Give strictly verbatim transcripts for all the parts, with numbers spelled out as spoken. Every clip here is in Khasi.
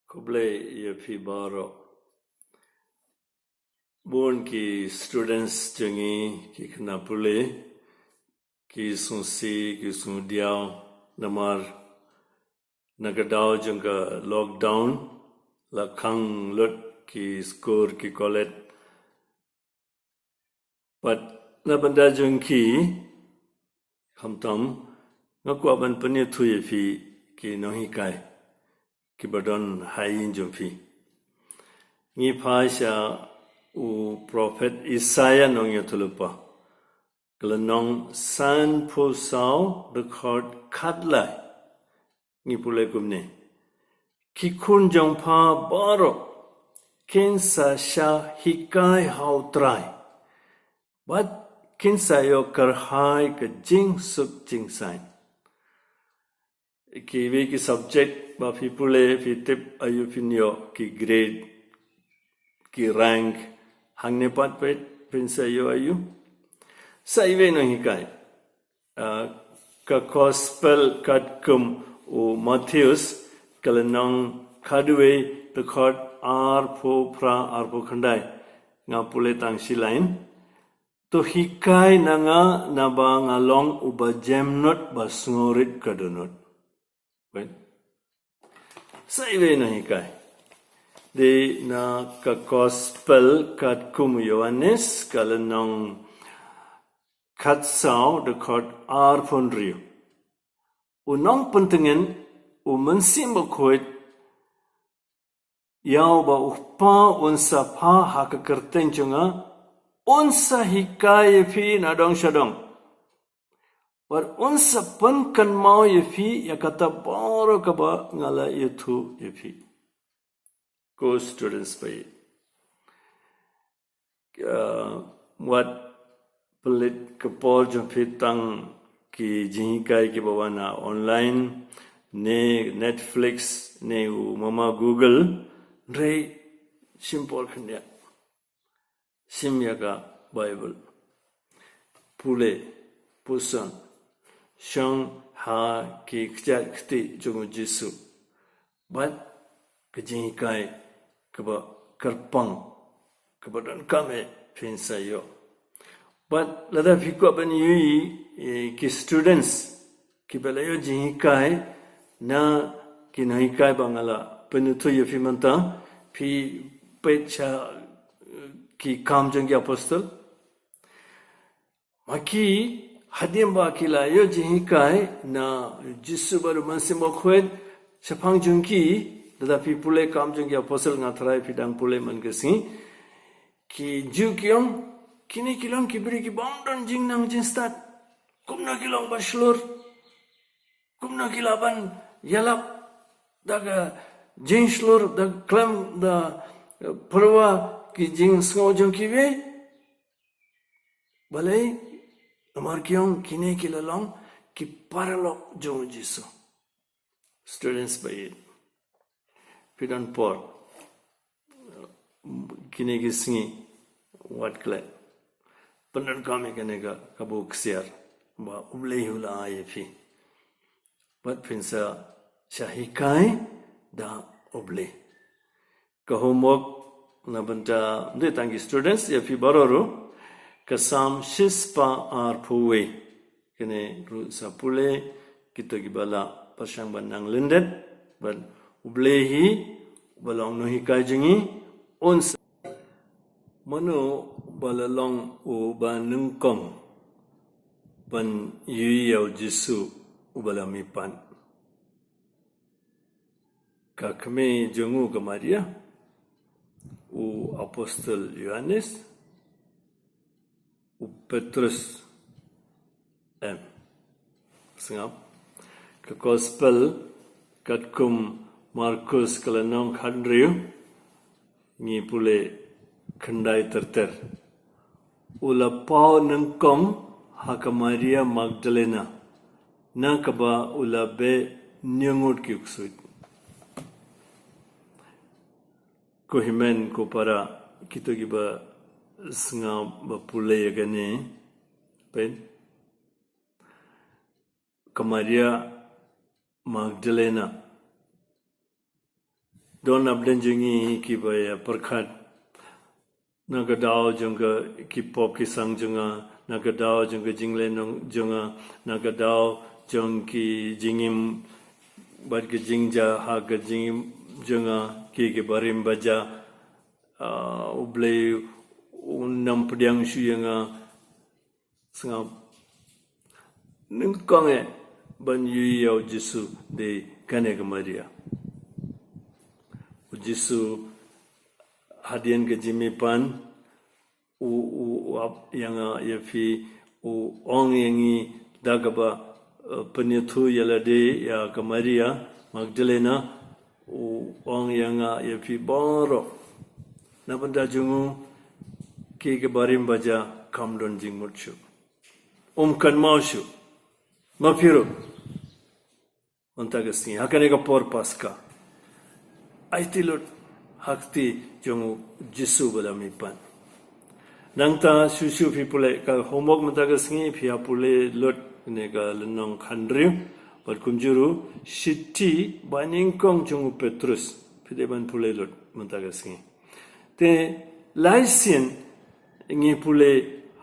Khublei ïa phi baroh. Bun ki students jong ngi, ki khynnah pule, ki sngewsih, ki sngewdiaw, namar na ka daw jong ka lockdown, la khang lut ki skul, ki college. Bad na bynta jong ki, khamtam, nga kwah ban pynïathuh ïa phi ki nonghikai kiba don ha ïing jong phi. Ngi phai sha u prophet Isaiah nongïathuhlypa. Ka lynnong sanphew saw, dkhot khatlai. Ngi pule kumne. Ki khun jong pha baroh kin sa shah hikai ha u Trai, bad kin sa ïoh kyrhai ka jingsuk jingsaiñ. Kiwei ki subject ba phi pule, phi tip aïu phin ïoh ki grade, ki rank, hangne pat phin sa ïoh aïu. Sa iwei nonghikai. Ah, ka Gospel katkum u Mathaios, ka lynnong khadwei, dkhot arphew phra, arphew khyndai. Nga pule tang shi lain. To hikai na nga, naba nga long uba jemnud ba sngewrit ka dohnud. Sa iwei nonghikai. Dei na ka Gospel katkum u Ïoannis, ka lynnong khatsaw, dkhot arphew hynriew. U nongpyntngen, u Mynsiem Bakhuid, ïa uba u Kpa un sa phah ha ka kyrteng jong nga, un sa hikai ïa phi nadong shadong. Bad un sa pynkynmaw ïa phi ïa kata baroh kaba nga la ïathuh ïa phi. Ko students ba ïeit. Ah, wat pynleit ka por jong phi tang ki jinghikai kiba wan ha online, ne Netflix, ne u mama Google, hynrei shim por khyndiat. Shim ïa ka Baibl. Pule, puson, shong ha ki kjat kti jong u Jisu. Bad ka jinghikai kaba kyrpang, kaba donkam eh phin sa ïoh. Bad lada phi kwah ban ïohi, eh, ki students kiba la ïoh jinghikai na ki nonghikai ba nga la pynithuh ïa phi mynta, phi peit sha, eh, Ki Kam jong ki Apostol. Ma ki, hadien ba ki la ïoh jinghikai na u Jisu bad u Mynsiem Bakhuid shaphang jong ki, lada phi pule Kam jong ki Apostol, nga tharai phi dang pule man ka sngi. Ki Jiw ki ong, kine ki long ki briew ki bym don jingnang jingstad. Kumno ki long ba shlur? Kumno ki lah ban ïalap da ka jingshlur, da ka khlem da, eh, pyrwa ki jingsngew jong kiwei? Balei? Namar ki ong kine ki la long ki paralok jong u Jisu. Students ba ïeit, phi don por kine ki sngi, wat klet, pyndonkam ïa kane ka, ka bok ksiar ba U Blei u la ai ïa phi. Bad phin sa shah hikai da U Blei. Ka homework na bynta, ym dei tang ki students, ïa phi baroh ruh, ka Salm shispah arphew wei. Kane ruh sa pule, kito kiba la pyrshang ban nang lyndet bad U Blei hi uba long nonghikai jong ngi, un sa. Mano ba la long uba nyngkong ban ïohi ïa u Jisu uba la mihpat? Ka kmie jong u ka Maria, u Apostol Ïoannis, u Petrus. Em. Sngap. Ka Gospel katkum Markus, ka lynnong khathynriew, ngi pule khyndai ter ter. U la paw nyngkong ha ka Maria Magdalena, na kaba u la beh hynñiew ngut ki ksuid. Ko hynmen ko para, kito kiba sngap ba pule ïa kane, peit, ka Maria Magdalena, Don hapdeng jong ngi kiba ïa pyrkhat na ka daw jong ka ki pop ki sang jong nga, na ka daw jong ka jingleh nong jong nga, na ka daw jong ki jingim bad ka jingjia ha ka jingim jong nga, ki ki barim baja, ah, U Blei u nam pdiang shuh ïa nga. Sngap. Nyngkong eh ban ïohi ïa U Jisu dei kane ka Maria. U Jisu hadien ka jingmihpat u, u, u ap ïa nga ïa phi, u ong ïa ngi da kaba, eh, pynïathuh ïa lade ïa ka Maria Magdalena, u ong ïa nga ïa phi baroh, na bynta jong u ki ki barim baja kam don jingmut shuh. Um kynmaw shuh. Ma phi ruh. Mynta ka sngi ha kane ka por Paska, aiti lut ha kti jong U Jisu ba la mihpat. Nangta shuh shuh phi pule ka homework mynta ka sngi, phi ha pule lut ne ka lynnong khathynriew bad kumjuh ruh shithi ba nyngkong jong u Petrus, phi dei ban pule lut mynta ka sngi. Te lai sien ngi pule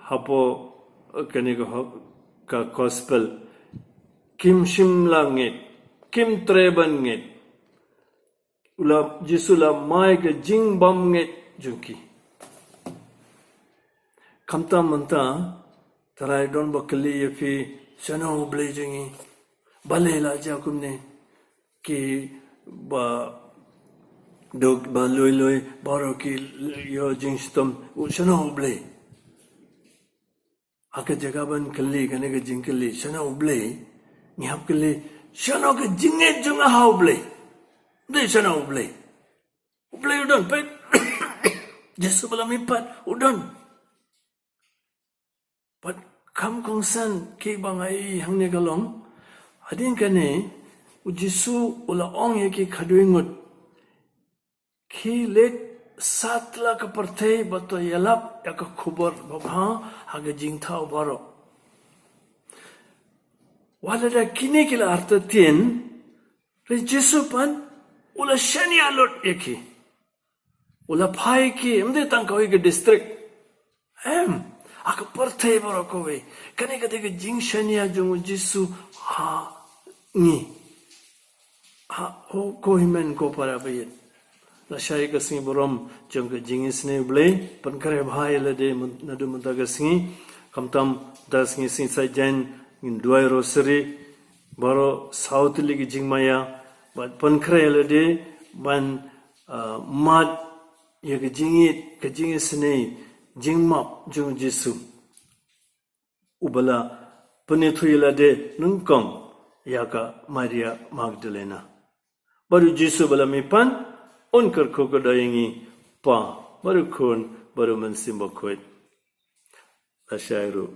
hapoh kane ka ho-, ka gospel, kim shym la ngeit, kim treh ban ngeit. U la, Jisu la mai ka jingbymngeit jong ki. Khamtam mynta, tharai don ba kylli ïa phi, shano U Blei jong ngi? Balei la jia kumne? Ki ba duk ba lui lui baroh ki ïoh jingshitom, u shano U Blei? Ha ka jaka ban kylli kane ka jingkylli, shano U Blei, ngi hap kylli, shano ka jingngeit jong nga ha U Blei? Dei shano U Blei? U Blei u don, peit. Jisu ba la mihpat u don. Bad kham kongsan ki ba nga ïohi hangne ka long, hadien kane U Jisu u la ong ïa ki khadduh ngut, ki leit satlak ka pyrthei ba to ïalap ïa ka khubor babha ha ka jingthaw baroh. Wat lada kine ki la artatien, hynrei Jisu pat u la shaniah lut ïa ki. U la phai ki, ym dei tang kawei ka district. Em, ha ka pyrthei baroh kawei. Kane ka dei ka jingshaniah jong U Jisu ha ngi. Ha, ho, ko hynmen ko para baieit. Lashai ka sngi burom jong ka jingisynei U Blei, pynkhreh bha ïa lade myn-, naduh mynta ka sngi, khamtam da sngi Sngi Saitjaiñ ngin duwai rosary, baroh saw tylli ki jingmaïa, bad pynkhreh ïa lade ban, ah, mad ïa ka jingïeit, ka jingisynei, jingmap jong U Jisu. Uba la pynïathuh ïa lade nyngkong ïa ka Maria Magdalena. Bad U Jisu ba la mihpat, un kyrkhu kyrdoh ïa ngi, Pa, bad U Khun, bad U Mynsiem Bakhuid. Lashai ruh.